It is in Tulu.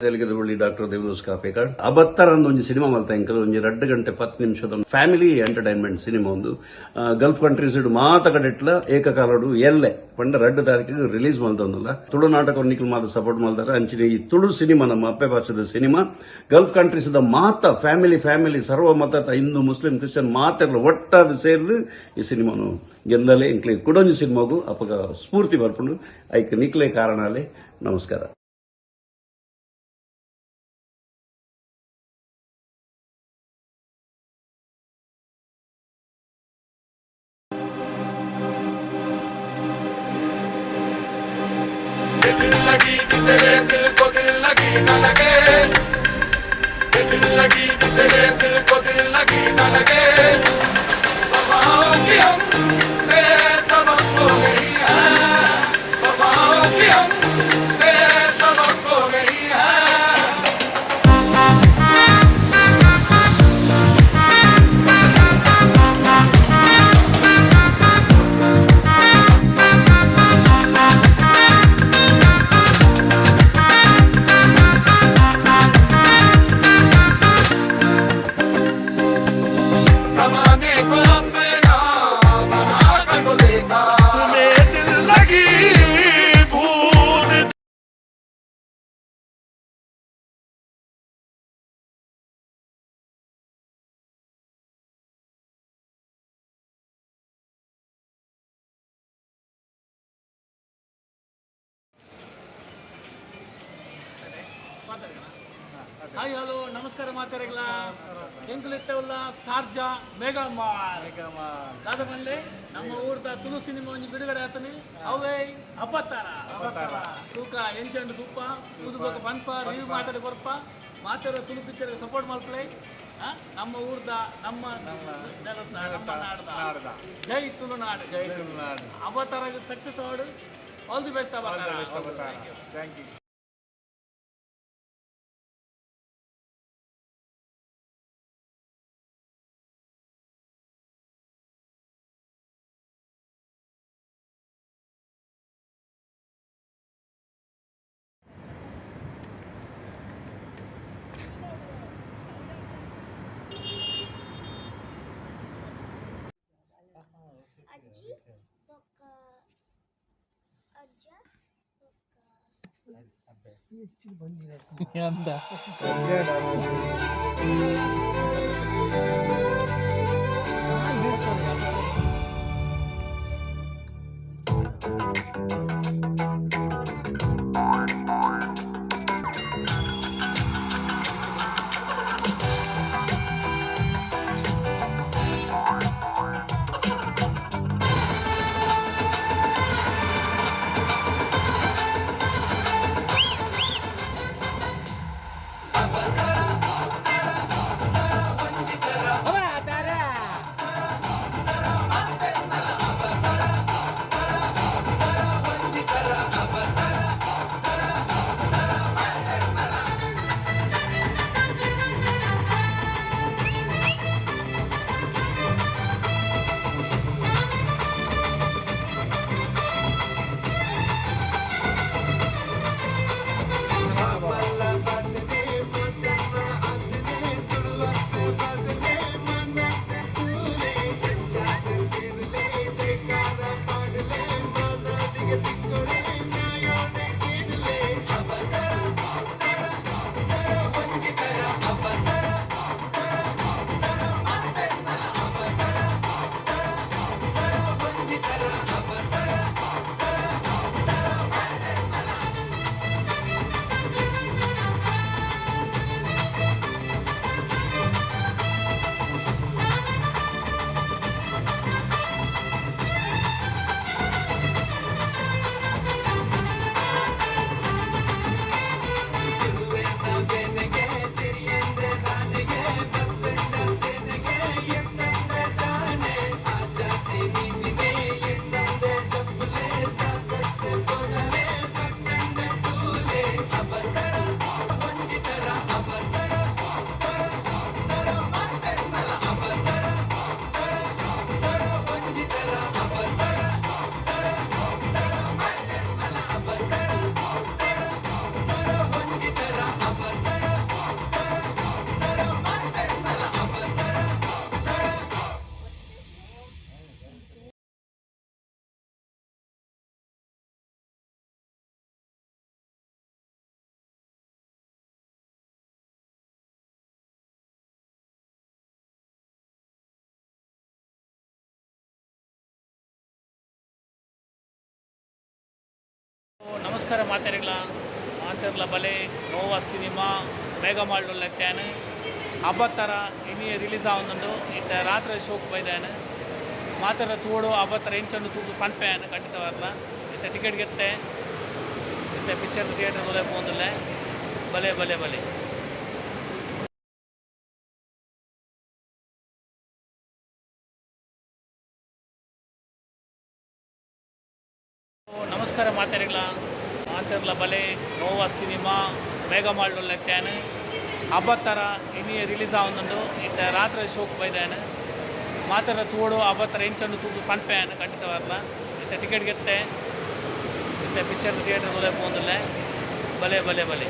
ತೆಲುಗದ ಡಾಕ್ಟರ್ ದೇವದಾಸ್ ಕಾಪೇಕಾಡ್. ಅಬತ್ತರ ಒಂಜಿ ಸಿನಿಮಾ ಮಲ್ತ ಎಂಕಲ್. ಒಂಜಿ 2 ಗಂಟೆ 10 ನಿಮಿಷದ ಫ್ಯಾಮಿಲಿ ಎಂಟರ್ಟೈನ್ಮೆಂಟ್ ಸಿನಿಮಾ. ಒಂದು ಗಲ್ಫ್ ಕಂಟ್ರೀಸ್ ಮಾತ ಕಡೆಟ್ಲ ಏಕಕಾಲಡು ಎಲ್ಲೆ ಪಂಡ 2 ತಾರೀಕಿಗೆ ರಿಲೀಸ್ ಮಲ್ತೊಂದುಲ್ಲ. ತುಳು ನಾಟಕ ನಿಕಲ್ ಮಾತ ಸಪೋರ್ಟ್ ಮಲ್ತಾರೆ. ಅಂಚಿನ ಈ ತುಳು ಸಿನಿಮಾ, ನಮ್ಮ ಅಪ್ಪೆ ಭಾಷೆದ ಸಿನಿಮಾ, ಗಲ್ಫ್ ಕಂಟ್ರೀಸ್ the ಮಾತ ಫ್ಯಾಮಿಲಿ ಫ್ಯಾಮಿಲಿ, ಸರ್ವ ಮತ, ಹಿಂದೂ, ಮುಸ್ಲಿಂ, ಕ್ರಿಶ್ಚಿಯನ್ ಮಾತೆರ್ಲ ಒಟ್ಟಾದ್ ಸೇರ್ದು ಈ ಸಿನಿಮಾನು ಗೆಂದಲೆ. ಎಂಕ್ಲೆ ಕುಡೊಂಜಿ ಸಿನಿಮಾಗು ಅಪಗ ಸ್ಫೂರ್ತಿ ಬರ್ಪುಂಡು. ಐಕ್ ನಿಕ್ಲೆ ಕಾರಣಾಲೆ. ನಮಸ್ಕಾರ. दिल लगी भी तेरे दिल को दिल लगी न लगे, दिल लगी भी तेरे दिल को दिल लगी न लगे। वफाओं की हमसे तवक्को नहीं है, वफाओं की हमसे तवक्को नहीं है। जमाने को अपना बना कर तो देखा, तुम्हें दिल लगी भूल। ಹಾಯ್, ಹಲೋ, ನಮಸ್ಕಾರ ಮಾತಾಡಗ್ಲ. ಎಂಕುಲು ಸಾರ್ಜಾ ಮೇಗಾ ಮಾಲ್. ದಾದ ಪನ್ಲೆ, ನಮ್ಮ ಊರ್ದ ತುಳು ಸಿನಿಮಾ ಒಂಜಿ ಬಿಡುಗಡೆ ಆತನಿ, ಅವೇ ಅಬ್ಬತ್ತಾರ. ತೂಕ ಎಂಚಂಡು ತೂಪ ತೂದು ಬೊಕ ಪನ್ಪ, ರಿವ್ಯೂ ಮಾತಾಡಿ ಕೊರ್ಪ. ಮಾತಾಡ ತುಳು ಪಿಕ್ಚರ್ ಸಪೋರ್ಟ್ ಮಲ್ಪಲೆ. ನಮ್ಮ ಊರ್ದ, ನಮ್ಮ ನೆಲದ, ನಮ್ಮ ನಾಡ್ದ. ಜೈ ತುಳುನಾಡು. ಜೈ ತುಳುನಾಡು. ಅವತಾರ ಸಕ್ಸಸ್ ಆವಡ್. ಆಲ್ the best ಅವತಾರ. Thank you. ಅಜ್ಜಿ ಬೊಕ್ಕ ಅಜ್ಜ ಬೊಕ್ಕ. ನಮಸ್ಕಾರ ಮಾತೆರೆಗ್ಲ. ಮಾತೆರ್ಲ ಬಲೆ. ನೋವಾ ಸಿನಿಮಾ ಬೇಗ ಮಾಡಲುಲ್ಲೆತ್ತೇನು. ಅಬತ್ತರ ಇನಿ ರಿಲೀಸ್ ಆವೊಂದುಂಡು. ಇತ್ತೆ ರಾತ್ರೆ ಶೋಕ್ ಬೈದಾನು. ಮಾತೆರ್ಲ ತೂಡು ಅಬತ್ತರ ಎಂಚಂಡು ತೂದು ಪನ್ಪೆಯಾನು ಖಂಡಿತವಾಗ್ಲ. ಇತ್ತೆ ಟಿಕೆಟ್ ಗೆತ್ತೆ. ಇತ್ತೆ ಪಿಕ್ಚರ್ ಥಿಯೇಟರ್ ಉಲೈ ಪೋಂದುಲ್ಲೆ. ಬಲೆ ಬಲೆ ಬಲೆ. ನಮಸ್ಕಾರ ಮಾತೆರೆಗ್ಲ. ಮಾತೆರ್ಲ ಬಲೆ. ನೋವಾ ಸಿನಿಮಾ ಬೇಗ ಮಾಡಲುಲ್ಲೆತ್ತೇನು. ಅಬತ್ತರ ಇನಿ ರಿಲೀಸ್ ಆವೊಂದುಂಡು. ಇತ್ತೆ ರಾತ್ರೆ ಶೋಕ್ ಬೈದಾನು. ಮಾತೆರ್ಲ ತೂಡು ಅಬತ್ತರ ಎಂಚಂಡು ತೂದು ಪನ್ಪೆಯಾನು ಖಂಡಿತವಾಗ್ಲ. ಇತ್ತೆ ಟಿಕೆಟ್ ಗೆತ್ತೆ. ಇತ್ತೆ ಪಿಕ್ಚರ್ ಥಿಯೇಟರ್ ಉಲೈ ಪೋಂದುಲ್ಲೆ. ಬಲೆ ಬಲೆ ಬಲೆ.